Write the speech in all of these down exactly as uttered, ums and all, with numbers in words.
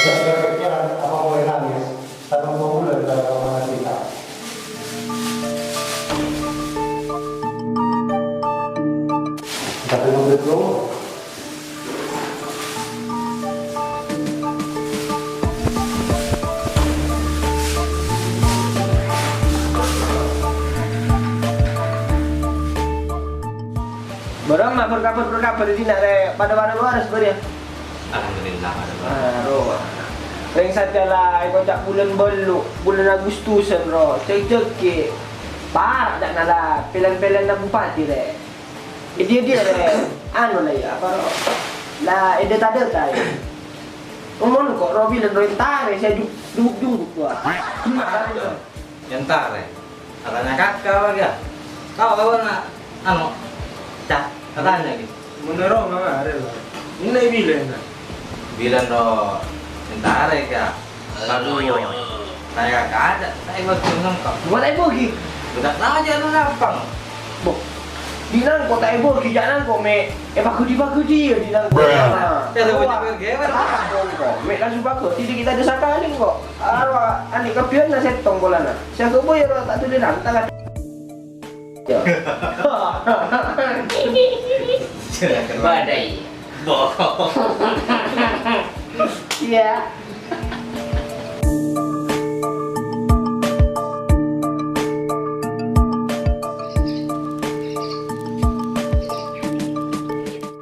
Pikiran apa boleh nangis? Tanpa bulan dalam rumah kita. Tapi begitu, Bârâmma, bâr-kabhâr, bâr-kabhâr è dinna' rè, padâ-padâ lowarès bâriyâ? Alhamdulillah, padâ lowarès. Ah, rowa. Rèng sadhâjâ la èkoca' bulân bâllu', bulân Agustusan, ro. Cè'-cè' ghi'. Para' ca'na la pèlèn-pèlènna bupati, rè. È dâ'-dâ', rè. Anu la, iyâ, apa, ro? La, è dâta-dâta, iyâ. Mon ko' ro bilân ro èntarè, sè ju-, junggut-junggut, wa. Èntarè. Katanya kakak, wa, ya. Tao, tao, na, anu, Cak, katanya, gitu. Mon ro, mama, arè, la. Inna bilân, na. Bilân ro èntarè, ya. Lalu, saya kagak ada, saya buat bingung kok. Buat ibu, Gi? Udah tahu aja lu lapang. Bo, dinang kok tak ibu, Gi, jangan kok, me. Eh, bagus di, bagus di, ya, dinang kok. Bruh. Nah, ya, lu wah. Punya gimana? Apa kok? Me, langsung bagus. Jadi kita ada sakali kok. Aro, ani, kebian na settong bolana. Saya kok boy, aro, tak tuliran, tangan. Badai. Bohong. Iya.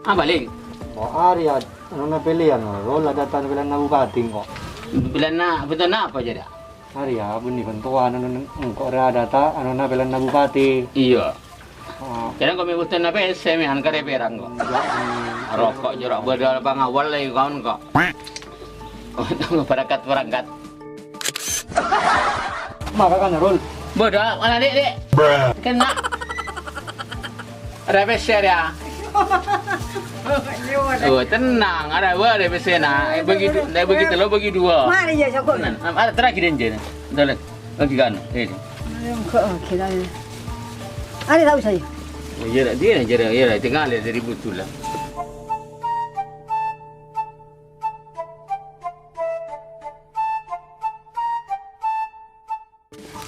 Ah, balik. Oh, Arya, anu, na pèlèyan, lo, la dâta' pèlèyanna bupati, kok. Pèlèyanna, bhunten apa, jârèya? Arèya, bânnè bhântowan, anu, engko' rèya dâta', anu, na pèlèyanna bupati. Iyâ. Oh. Jârèya engko' me' bhunten apa, sè me' han karè pèra' engko'. Enggak, hmm. Roko' jârèya bâdâ pangawal la, kaon, kok. Barakat perangkat. Mara kan, Rul? Bâdâ, mana, Dik, Dik? Kena. Ada pèssè, ya? Oh, tenang, ada dua ada pèssè, nah. Eh, bagi du-, eh, bagi telur, bagi dua. Mari ya, sokok. Tenang. Ada terakhir aja, nih. Udah, lihat. Bagi kan, eh. Ayo, enggak, oke, lah, ya. Ada tahu saya? Oh, iya, lah, dia aja, ya, lah, tinggal ya dari butuh lah.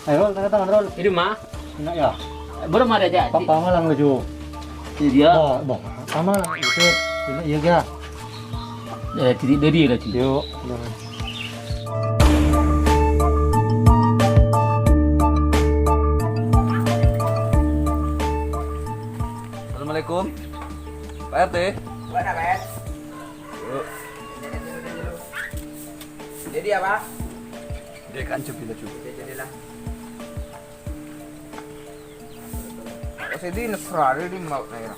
Ayo, Rol, tanda tangan, Rol. Ini mah. Enak ya? Belum ada, Cak. Papa malang laju. Iya. Bah, bah, papa malang. Itu, ini iya, ya. Eh, jadi, jadi laju. Yuk. Assalamualaikum. Pak R T. Bukan, Pak. Yuk. Jadi apa? Dia kan jebila juga. Oke, jadilah. Kok saya di Nasrani di mau nih.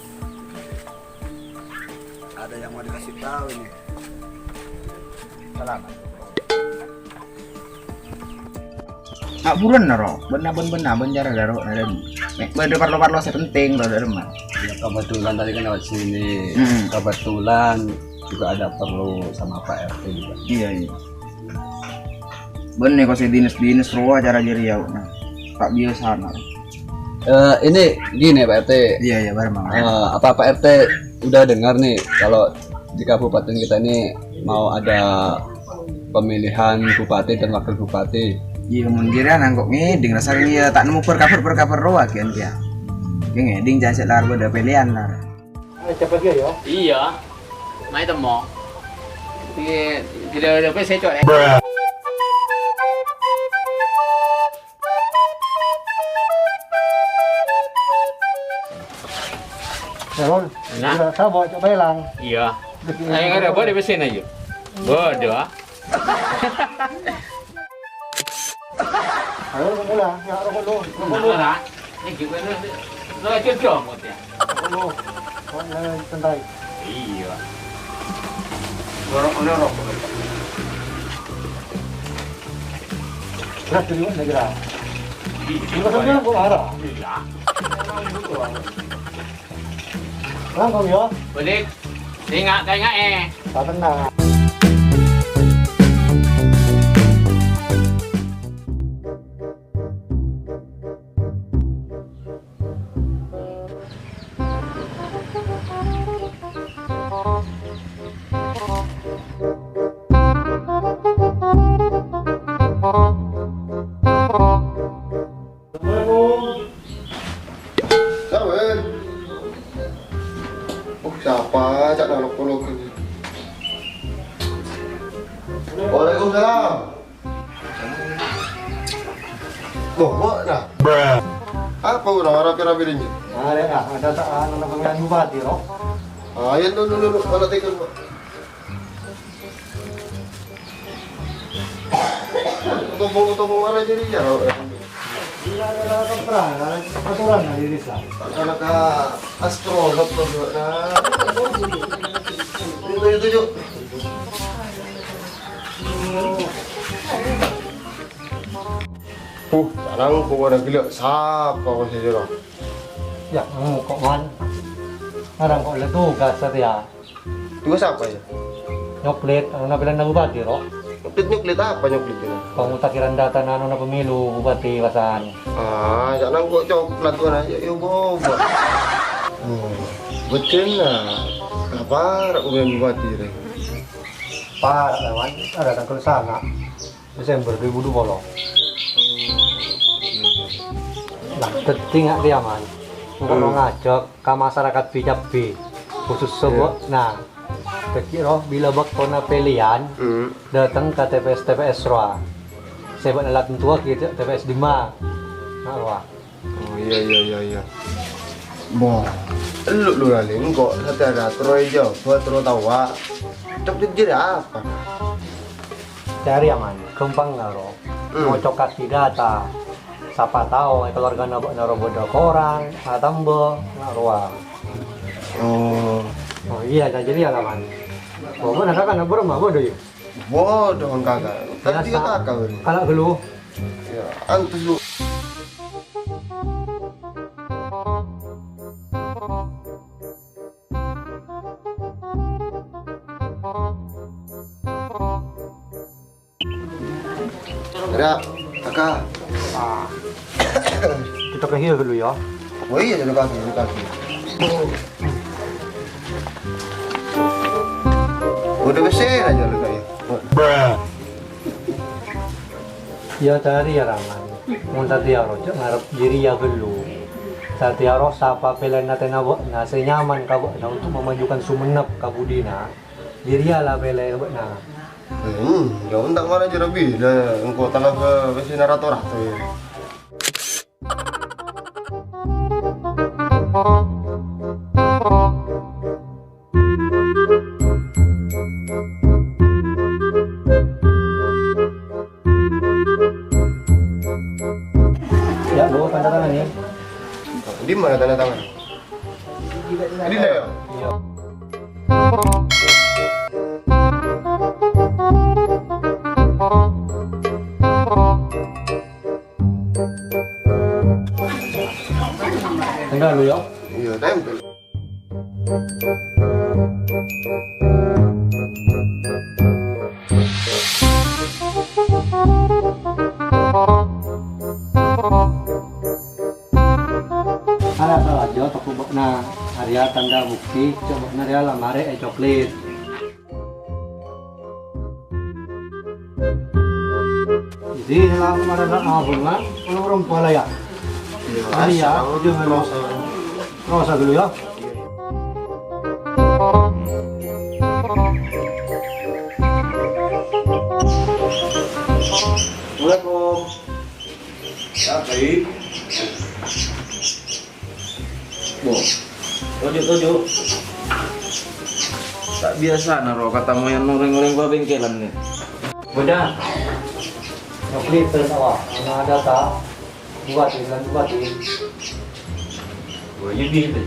Ada yang mau dikasih tahu ini. Selamat. Tak buron naro, ben-ben-ben, ben cara daro, naren. Mek, benda parlo-parlo sing penting, lo, dari mana? Ya, kebetulan tadi kan lewat sini. Hmm. Kebetulan juga ada perlu sama Pak R T juga. Iya, iya. Benne kok sè dinas-dinas rowa cara jârèya, nah. Tak biasa, nah. Eh, ini gini, Pak R T. Iya, iya, bareng, Bang. Eh, apa Pak R T udah dengar nih kalau di kabupaten kita ini mau ada pemilihan bupati dan wakil bupati? Iya, mon jârèya nangko' ngèdhing, rasanya iya tak nemmo per-kabar-per-kabar rowa, kian, kian. Ngèdhing jâ' sè lar bâdâ pèlèyan, lar. Ayo, cepet ya, ya. Iya. Mai temo. Iya, tidak ada apa saya coret. Ya, Ron. Nah. Iya, saya bawa coba hilang. Iya. Ayo, ada apa di mesin aja? Bodoh, ah. Ayo, rokok lah. Ya, rokok dulu. Rokok dulu. Nah, ini gimana? Lo aja dong, ya. Rokok dulu. Rokok yang santai. Iya. Dorong, dorong. Berat dari mana, kira? Iya. Ini kan dia kok marah. Iya. Langkong, ya. Balik. Singak, singak, eh. Tak tenang. Waalaikumsalam. Loh, kok, nah? Apa orang rapi-rapi ini? Arè, ah, ada tak, anu, napa, bupati, ro? Ah, iya, dulu, dulu, dulu. Kalau tekan, Pak. Otobung-otobung mana jadi ya? Gila, ada aturan, ada aturan di desa. Karena ke astronot tuh, nah. Itu, itu, itu. Uh, sareng kok ora gila, sapa kok sih, Jero? Ya, kamu kok, Man? Ngarang kok le tugas saja. Tugas apa ya? Nyoklit, anu, napilan bupati, ro? Nyoklit, nyoklit apa nyoklit itu? Pemutahiran data, anu, pemilu bupati pasan. Ah, ya nang kok coklat tuh, nah. Ya, yo, bobo. Oh, betul lah. Apa rak bupati, Reng? Pak, lawan ada tanggal sana. Desember dua ribu dua puluh. Nah, penting nggak dia, Man? Engko' Hmm. ngajak ka masyarakat Bicabi, khusus Iya. sebok. Nah, kecil roh, bila baktona peleyan, Hmm. dateng ka T P S, T P S roa. Sebok nelat tua gitu, T P S Dima. Nah, roa. Oh, iya, iya, iya, iya. Boh, elu lu lali, engko' satèya terro èjâbâ, terro tawa. Cok jârèya apa? Ca'na, Man, ghâmpang karo. Hmm. Ngoco' kadi data. Sapa tao è keluargana bâ'na rowa bâdâ korang, atamba, na' rowa. Oh. Oh, iyâ, jârèya la, Man. Pokokna kakak na' bârâmma bâdâ, yâ? Bodoh, kakak. Tadi Biasa. Kakak, Bang. Kala' ghâllu. Ya, antus lu. Ra, kakak. Ah. Kita ke hill dulu ya. Oh iya, dulu kaki, dulu kaki. Udah besar aja lu kayak. Bruh. Iyâ, ca'na, yâ, Rahman. Mon satèya roh, jhâ' ngarep jârèya ghâllu. Satèya roh sapa pèlèyan atèna bâ'na sè nyaman ka bâ'na untuk memajukan Sumenep ka budina, jârèya la pèlè bâ'na. Hmm, ya, entar mana jârèya bi, dah, engko' tanggal ke, ke sini rato-rato, ya. Ya, lo tanda tangan ya. Di mana tanda tangan? Ini dah ya? Iya. Enggak lu ya? Iya, tempel. Ala salah jawab aku bâ'na. Arèya tanda bukti, coba bâ'na rèya la marè ècoklit. Jadi, langsung ada nak abang, kan? Kalau orang pala ya. Iya, iya, assalamualaikum. Terus dulu ya. Assalamualaikum. Ya, baik. Bo, toju', toju'. Ta' biyasana ro katamoyan orèng-orèng bâbengkelan, nè. Bâdâ. Nyoklit terus awak. Mana ada ta'? Buat, buat, buat. Oh, iya, bisa.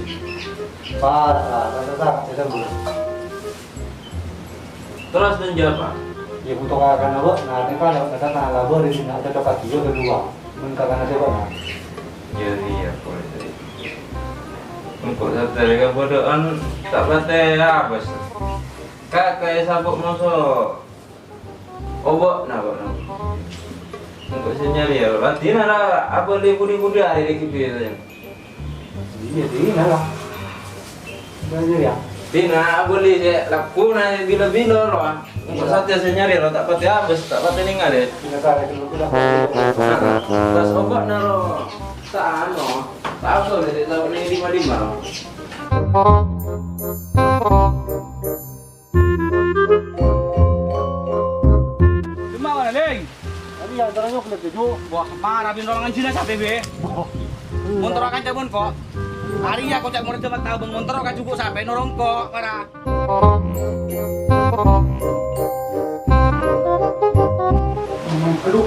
Parah, rasa tak, saya sambut. Terros, nèng jâ', Pa'? Iyâ, buto kakana, Bo'. Nah, nèng kana, kakana laba rèng sè cocok kadi iyâ kedua. Mon kakana sè, Bo', nah. Iyâ, iyâ, polè. Engko' satèya kabâdâ'ân ta' patè abâs. Kakè sabâ' moso. Oba', napa, napa? Engko' sè nyarè, yâ. Ladinna la abâli budi-budi arè rèng kèdhi, yâ. Iyâ, dina la. Bâjâ, yâ. Dina abâli sè lagguna bilâ-bilâ, ro. Engko' satèya sè nyarè, ro, ta' patè abâs, ta' patè nèngalè. Dina karè dulu, dulu. Pas oba'na, ro, ta' ano, ta' abâli sè tao nèng dimma-dimma, ro. Ding! Arèya, antara nyoklet, Jo. Wah, mara bin rolangan Cina sampe, be. Wah. Montoro kanca mon, kok. Arèya, kocak morja mak tabeng montoro ka jugo sampe norong, kok. Mara. Aduh.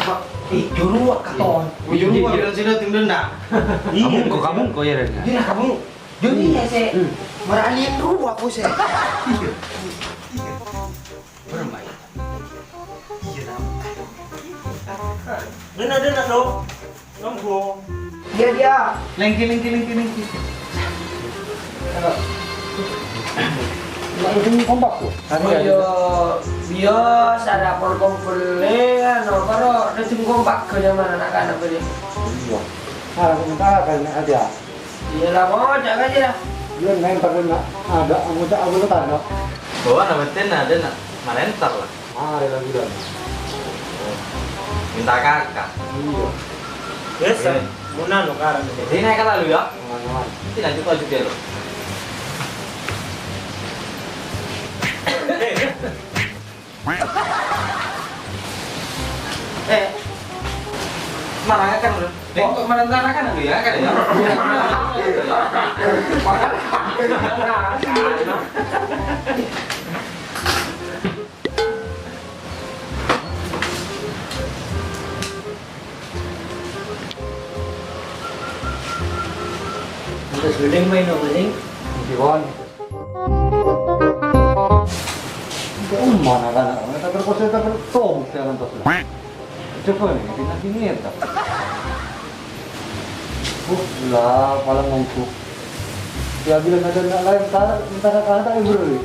Pak, eh, juru, katon. Juru, iya, iya. Sini, tim denda. Kamu kok, kamu kok, ya, Ren? Iya, kamu. Juru, iya, sih. Hmm. Mara alien ruwa, aku, sih. Iya. Iya. Bermain. Iya, Nam. Nana, nana, no. Nunggu. Iya, dia. Lengki, lengki, lengki, lengki. Nggak, ini kompak, tuh. Iya, biasa ada pol kompol, eh, anu, baru ada tim kompak ke zaman anak-anak ini. Iya. Ah, sementara kan ada. Iya lah, mau cak aja lah. Iya, main pakai nak ada, mau cak apa tuh, kan, no? Bawa nama ten ada, nak. Marentar lah. Mari lagi dah. Minta kakak. Iya. Biasa. Iya. Muna lo karang. Jadi naik kalau lu ya. Aman, aman. Nanti lanjut, lanjut ya lo. Eh. Marah kan lo. Kok marah kan lo ya, kan ya? Terus beling main apa, Ling? Di bawah. Mana kan? Kita terpaksa terpaksa. Jangan terus. Coba nih, ini nanti nih, ya. Uh, lah, malah nunggu. Ya, bila ada nak lain, ntar, ntar, ntar, ntar, bro.